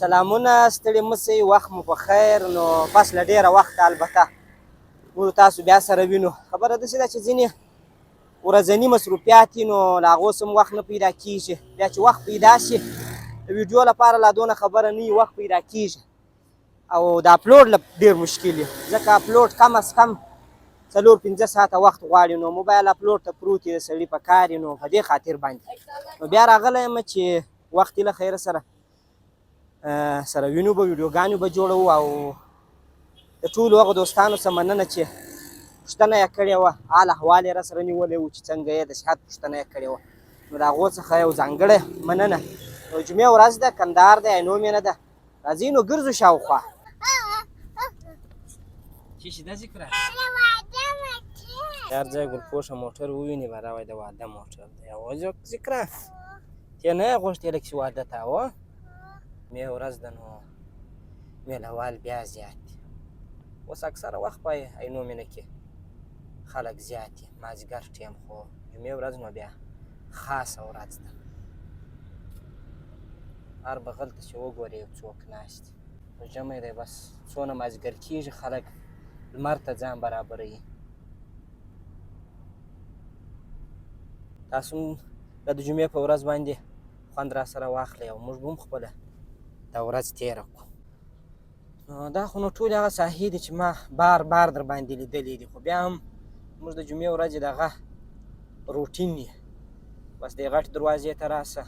سلامونه، ستړي مه سئ، وخت مو په خیر. نو پس له ډېره وخته البته موږ تاسو بیا سره وینو. خبره داسې ده چې ځینې ورځني مصروفیات دي، نو له هغو څه هم وخت نه پیدا کېږي. بیا چې وخت پیدا شي د ویډیو لپاره لا دونه خبره نه وي، وخت پیدا کېږي او د اپلوډ ډېر مشکل وي، ځکه اپلوډ کم از کم 4-5 ساعته وخت غواړي. نو موبایل اپلوډ ته پروت وي، د سړي په کار وي، نو په دې خاطر باندې نو بیا راغلی یم چې وخت یې له خیره سره سره وینو به، ویډیوګانې به جوړوو. او د ټولو هغو دوستانو څخه مننه چې پوښتنه یې کړې وه، حال احوال یې راسره نیولی و چې څنګه یې د صحت پوښتنه یې کړې وه، نو د هغو څخه یو ځانګړی مننه. نو جمعې ورځ ده، کندهار دی، عینو مېنه ده، راځئ نو ګرځو شاوخوا. چی شي دا ذکر هر ځای ګلپوشه موټر وویني، به دا وایي د واده موټر دی. او ذکر ته نه غوښتې لږ چې واده ته وه مې ورځ ده، نو میلهوال بیا زیات دي. اوس اکثره وخت په عینو مېنه کې خلک زیات دي، مازدیګر ټیم، خو جمعې ورځ نو بیا خاصه ورځ ده. هر بغل ته چې وګورې یو څوک ناست دي. نو ژمی دی، بس څونه مازدیګر کېږي خلک لمر ته ځان برابروي. تاسو هم د جمعې په ورځ باندې خوند را سره واخلئ او موږ به هم خپله دا ورځ تېره کړو. نو دا خو نو ټولې هغه ساحې دي چې ما بار بار در باندې لیدلې دي، خو بیا هم موږ د جمعې ورځې دغه روټین یې، بس د غټ دروازې ته راسه،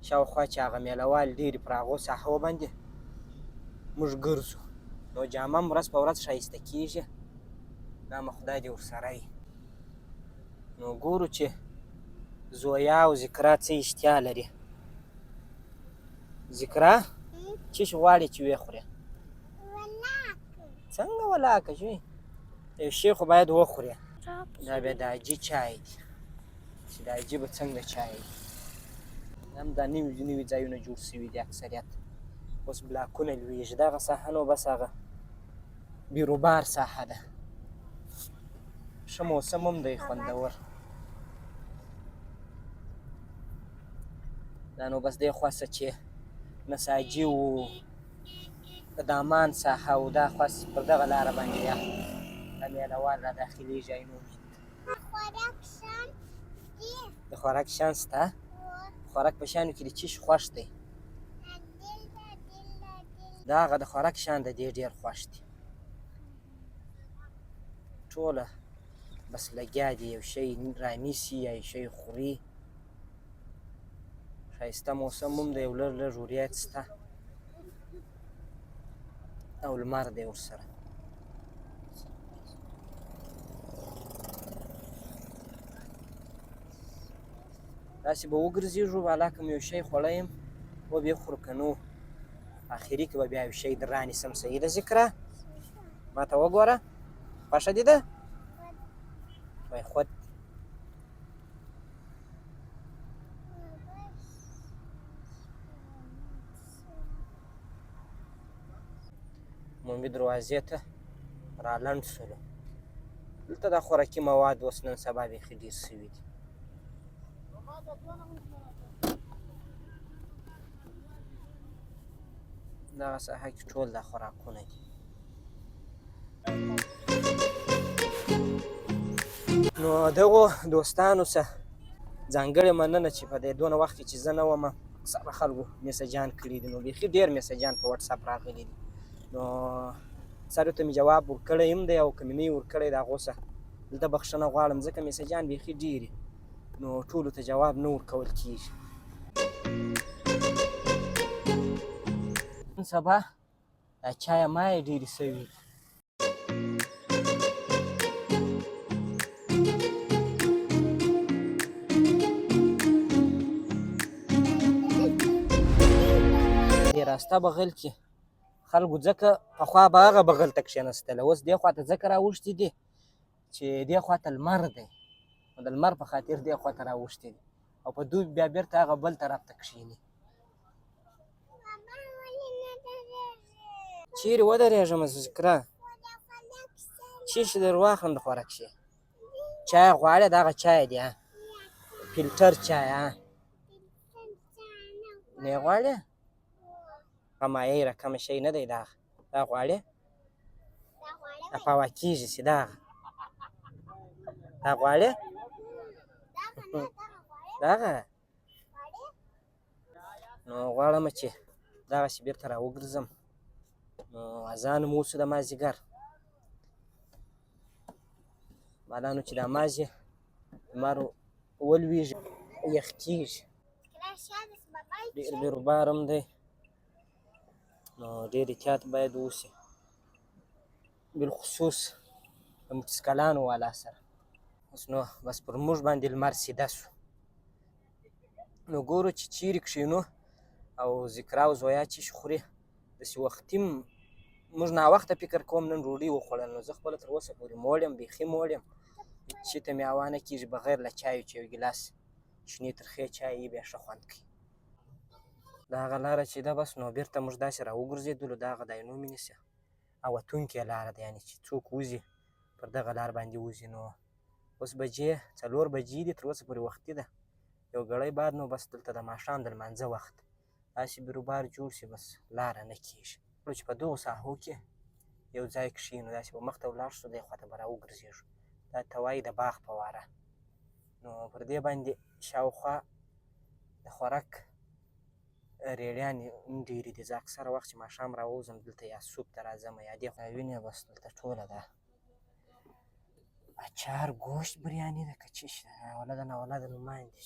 شاوخوا چې هغه میلهوال ډېر پر هغو ساحو باندې موږ ګرځو. نو جامه هم ورځ په ورځ ښایسته کېږي، نامه خدای دې ورسره وي. نو ګورو چې زویا او ذکرا څه اشتها لري. ذکرا څه شي غواړي چې ویې خورې؟ څنګه ولاکه شوې؟ یو شی خو باید وخورې. دا بیا د حاجي چای دی، چې د حاجي به څنګه چای وي. هم دا نوي نوي ځایونه جوړ شوي دي، اکثریت اوس بلاکونه لویږي. دغه ساحه نو بس هغه بیروبار ساحه ده. ښه موسم هم دی، خوندور. دا نو بس دې خوا څه چې نساجي و د دامان ساحه و، دا خوا پر دغه لاره باندې بیا دا میلهوال را داخلېږي عینو مېنې ته. د خوراک شیان شته؟ خوراک په شیانو کې دې څه شي خوښ دی؟ دا هغه د خوراک شیان د دې ډېر خوښ دي. ټوله بس لګیا دي، یو شی رانیسي یا یو شی خوري. ښایسته موسم هم دی، یو لږ لږ وریځ شته او لمر دی ورسره. داسې به وګرځېږو، بالا که مې یو شی خوړی یم وبه یې خورو، که نو اخري کې به بیا یو شی در رانیسم. صحیح ده ذکره؟ ما ته وګوره، خوښه دې ده؟ وایي خود عمومي دروازې ته رالنډ شولو. دلته دا خوراکي مواد اوس نن سبا بیخي ډېر شوي دي. دغه ساحه کې ټول دا خوراکونه دي. نو دغو دوستانو څخه ځانګړې مننه چې په دې دونه وخت کې چې زه نه وم اکثره خلکو میسجان کړي دي. نو بیخي ډېر میسجان په واتساپ راغلي دي، نو اکثرو ته مې جواب ورکړی هم دی، او که مې نه وي ورکړی د هغو څخه دلته بخښنه غواړم، ځکه میسجان بیخي ډېر دي، نو ټولو ته جواب نه ورکول کېږي. نن سبا دا چای مایې ډېرې سوي دي. دې راسته بغل کې خلکو ځکه پخوا به هغه بغل ته کښېناستله، اوس دې خوا ته ځکه راوښتي دي چې دې خوا ته لمر دی، نو د لمر په خاطر دې خوا ته راوښتي دي، او په دوی بیا بېرته هغه بل طرف ته کښېني. چیرې ودرېږم ذکره؟ چی شي در واخلم د خوراک شي؟ چای غواړې؟ دغه چای دی، فلټر چای. ها، نه غواړې؟ هغه مایع رقم شی نه دی. دا دا غواړې؟ دا پاوا کېږي چې دا دا غواړې؟ دغه نو غواړم چې دغسې بېرته راوګرځم. نو اذان مو وسو د مازدیګر. بالا نو چې دا مازې لمر ولوېږي یخ کېږي. ډېر بیروبار هم دی، نو ډېر احتیاط باید ووسي، بالخصوص د موټرسایکلانو والا سره. اوس نو بس پر موږ باندې لمر سیده سو، نو ګورو چې چیرې کښېنو او ذکرا او زویا چې خوري. داسې وختي موږ ناوخته فکر کوم نن ډوډۍ وخوړل، نو زه خپله تر اوسه پورې موړ یم، بیخي موړ یم. هېڅ شي ته مې هوا نه کېږي بغیر له چایو، چې یو ګیلاس شنې ترخې چای یې بیا ښه خوند کوي. دا هغه لاره چې ده بس نو بېرته موږ داسې راوګرځېدلو. دا هغه د عینو مینې سه اوتونکې لاره ده، یعنې چې څوک وځي پر دغه لار باندې وځي. نو اوس بجې 4 بجې دي، تر اوسه پورې وختي ده. یو ګړی بعد نو بس دلته د ماښام د لمانځه وخت داسې بیروبار جوړ شي، بس لاره نه کېږي. چې په دغو ساحو کې یو ځای کښېنو، داسې به مخته ولاړ شو، دې خواته به راوګرځېږو. دا ته وایي د باغ فواره. نو پر دې باندې شاوخوا د خوراک ریړیانې هم ډېرې دي. زه اکثره وخت چې ماښام راووځم دلته یا سوپ ته راځم یا دې خوا وینې. بس دلته ټوله ده اچار ګوشت بریاني ده که څه شي ده، ناولده ناولده نومان دي.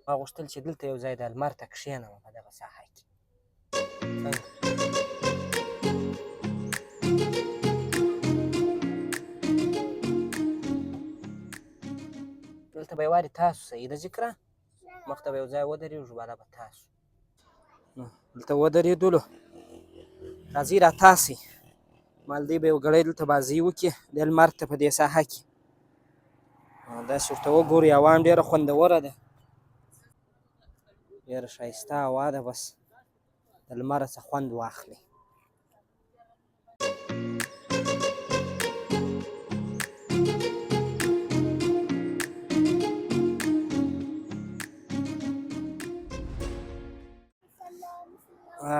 ما غوښتل چې دلته یو ځای د لمر ته کښېنم په دغه ساحه کې. څنګه دلته به یوارې تاسو صحیح ده ذکره مخته به یو ځای ودرېږو، بالا به تاسو نو دلته ودرېدلو. راځئ را تاسئ مالدی به یو ګړی دلته بازۍ وکړي د لمر ته په دې ساحه کې. داسې ورته وګورئ، هوا هم ډېره خوندوره ده، ډېره ښایسته هوا ده. بس د لمره څه خوند واخلئ.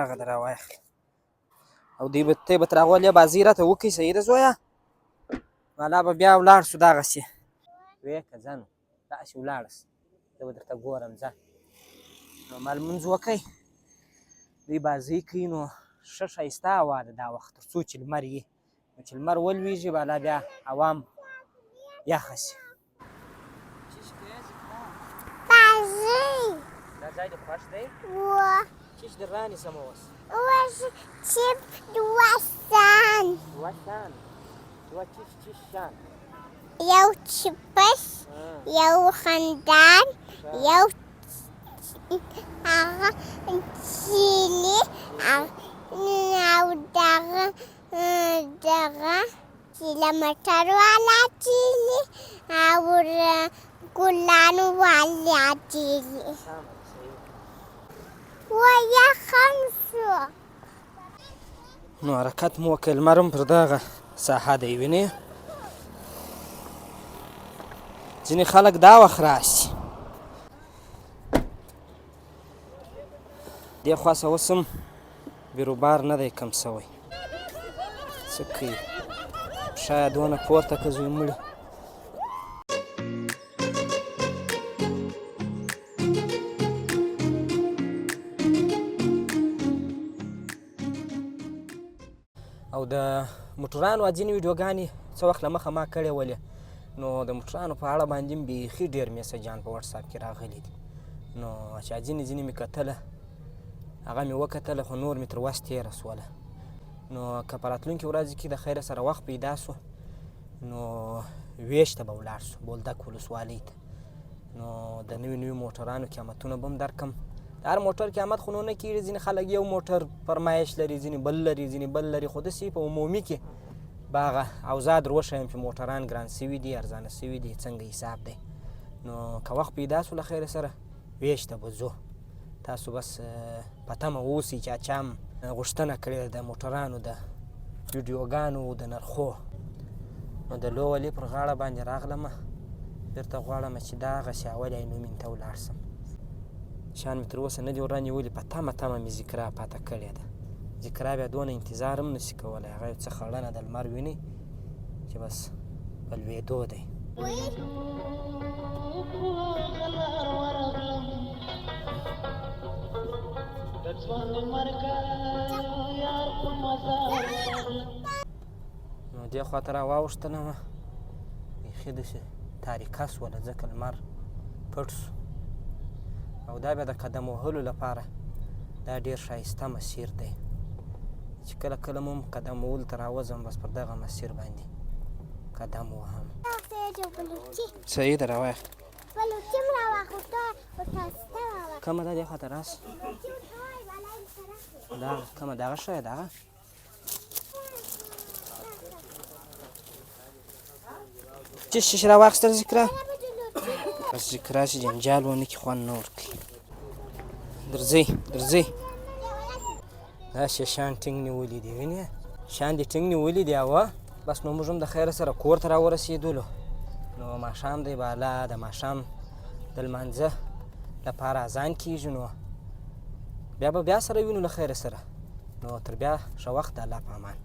هغه د راواخلي او دوی به ته به تر هغو لې بازۍ راته وکړي. صحیح ده زویه؟ والا به بیا ولاړ سو دغسې وې که ځه نو داسې ولاړه سه، زه به درته ګورم. ځه نو ما لمونځ وکړئ، دوی بازۍ کوي. نو ښه ښایسته هوا ده دا وخت، تر څو چې لمر یي. نو چې لمر ولوېږي بالا بیا هوا هم یخه سي. بازی. دا ځای دې خوښ دی؟ و. چیش در رانیسم اوس؟ اوس چپ دوه شان. دوه شان؟ دوه چیش چیش شان؟ یو چپس، یو خندان، یو هغه چیلي او دغه دغه چې له موټر والا چیلي او ګلان والا چیلي. ویه خم شو. نو حرکت مو وکړ، لمر هم پر دغه ساحه دی وینې. ځینې خلک دا وخت راشي دې خوا څه اوس هم بیروبار نه دی کم شوی. څه کوي پښه یې دونه پورته که زوی مړي. او د موټرانو ځینې ویډیوګانې څه وخت له مخه ما کړې ولې، نو د موټرانو په اړه باندې هم بیخي ډېر میسجان په واتساپ کې راغلي دي. نو چې ځینې ځینې مې کتله هغه مې وکتله، خو نور مې تر وس تېره سوله. نو که په راتلونکې ورځ کې د خیره سره وخت پیدا سو نو ویش ته به ولاړ سو، بولدک ولسوالۍ ته. نو د نوي نوي موټرانو قیمتونه به هم درکم. د هر موټر قیمت خو نو نه کېږي، ځینې خلک یو موټر فرمایش لري، ځینې بل لري، ځینې بل لري، خو داسې په عمومي کې به هغه اوضاع در وښیم چې موټران ګران سوي دي، ارزانه سوي دي، څنګه حساب دی. نو که وخت پیدا سو له خیره سره ویش ته به ځو. تاسو بس په تمه اوسئ چې چا هم غوښتنه کړې ده د موټرانو د ویډیوګانو د نرخو. نو د لوولې پر غاړه باندې راغلمه، بیرته غواړم چې دغسې اولې عینومین ته ولاړ سم. شیان مې تر اوسه نه دي ور رانیولي، په تمه تمه مې ذکرا پاته کړې ده. ذکرا بیا دونه انتظار هم نشي کولی، هغه یو څه خړنه د لمر ویني چې بس په لوېدو دی. نو دې خوا ته را واوښتلم، بیخي داسې تاریکه سوله، ځکه لمر پټ سو. او دا بیا د قدم وهلو لپاره دا ډېر ښایسته مسیر دی، چې کله کله مو هم قدم وهلو ته راوځم، بس پر دغه مسیر باندې قدم وهم. صحیح ده، راوایه. کومه ده؟ دې خوا ته راشه. دا کومه؟ دغه ښه دغه چې شیشه راواخیستل ذکره، بس ذکره چې جنجال ونه کړي، خوند نه ورکوي. درځئ درځئ، دا شیشان ټینګ نیولي دي، وینې شیان دې ټینګ نیولي دي. او بس نو موږ هم د خیره سره کور ته راورسېدلو. نو ماښام دی، بالا د ماښام د لمانځه لپاره اذان کېږي، نو بیا به بیا سره وینو له خیره سره. نو تر بیا ښه وخت، د الله په امان.